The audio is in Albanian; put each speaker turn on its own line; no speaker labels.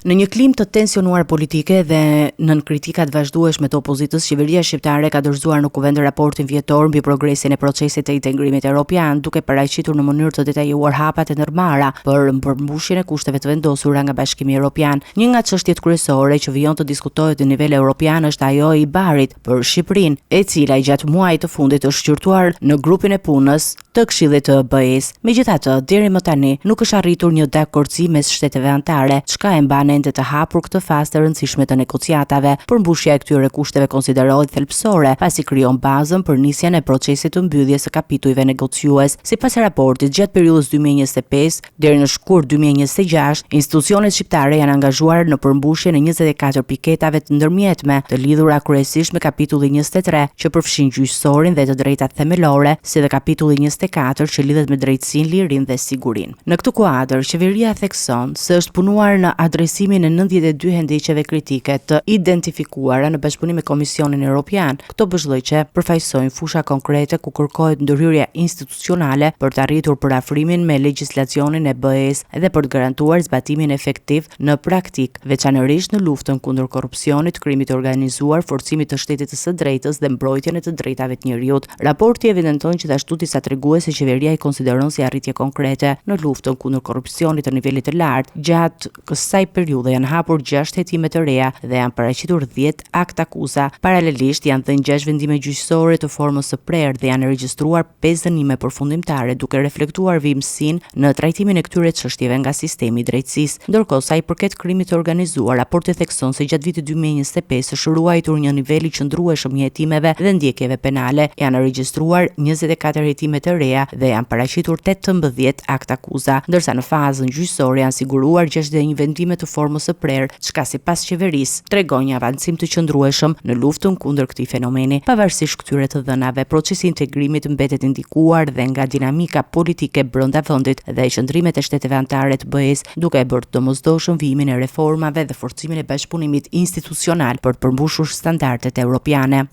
Në një klimë të tensionuar politike dhe nën kritika të vazhdueshme të opozitës, qeveria shqiptare ka dorëzuar në Kuvend raportin vjetor mbi progresin e procesit të integrimit europian, duke paraqitur në mënyrë të detajuar hapat e ndërmarra për përmbushjen e kushteve të vendosura nga Bashkimi Europian. Një nga çështjet kryesore që vijon të diskutohet në nivel europian është ajo e IBAR-it për Shqipërinë, e cila gjatë muajit të fundit është shqyrtuar në grupin e punës të Këshillit të BE-së. Megjithatë, deri më tani, nuk është arritur një dakordësi mes shteteve anëtare, çka e mban ende të hapur këtë fazë të rëndësishme të negociatave. Përmbushja e këtyre kushteve konsiderohet thelbësore, pasi krijon bazën për nisjen e procesit të mbylljes së kapitujve negociues. Sipas raportit, gjatë periudhës 2025 deri në shkurt 2026, institucionet shqiptare janë angazhuar në përmbushjen e 24 piketave të ndërmjetme, të lidhura kryesisht me kapitullin 23, që përfshin gjyqësorin dhe të drejtat themelore, si dhe kapitulli 24 që lidhet me drejtësinë, lirinë dhe sigurinë. Në këtë kuadër, qeveria thekson se është punuar në adresimin e 92 hendeqeve kritike të identifikuara në bashkëpunim me Komisionin Europian. Këto boshllëqe përfaqësojnë fusha konkrete ku kërkohet ndërhyrja institucionale për të arritur përafrimin me legjislacionin e BE-së dhe për të garantuar zbatimin efektiv në praktikë, veçanërisht në luftën kundër korrupsionit, krimit të organizuar, forcimit të shtetit të së drejtës dhe mbrojtjen e të drejtave të njeriut. Raporti evidenton gjithashtu disa tregues që qeveria i konsideron si arritje konkrete në luftën kundër korrupsionit të nivelit të lartë. Gjatë kësaj periudhe janë hapur 6 hetime të reja dhe janë paraqitur 10 aktakuza. Paralelisht janë dhënë 6 vendime gjyqësore të formës së prerë dhe janë regjistruar 5 dënime përfundimtare, duke reflektuar vijimësinë në trajtimin e këtyre çështjeve nga sistemi i drejtësisë. Ndërkohë, sa i përket krimit të organizuar, raporti thekson se gjatë vitit 2025 është ruajtur një nivel i qëndrueshëm i hetimeve dhe ndjekjeve penale, janë regjistruar 24 hetime të reja dhe janë paraqitur 18 aktakuza, ndërsa në fazën gjyqësore janë siguruar 61 vendime të formës së prerë, çka sipas qeverisë tregon një avancim të qëndrueshëm në luftën kundër këtij fenomeni. Pavarësisht këtyre të dhënave, procesi i integrimit mbetet i ndikuar dhe nga dinamika politike brenda vendit dhe qëndrimet e shteteve anëtare të BE-së, duke e bërë të domosdoshëm vijimin e reformave dhe forcimin e bashkëpunimit institucional për të përmbushur standardet europiane.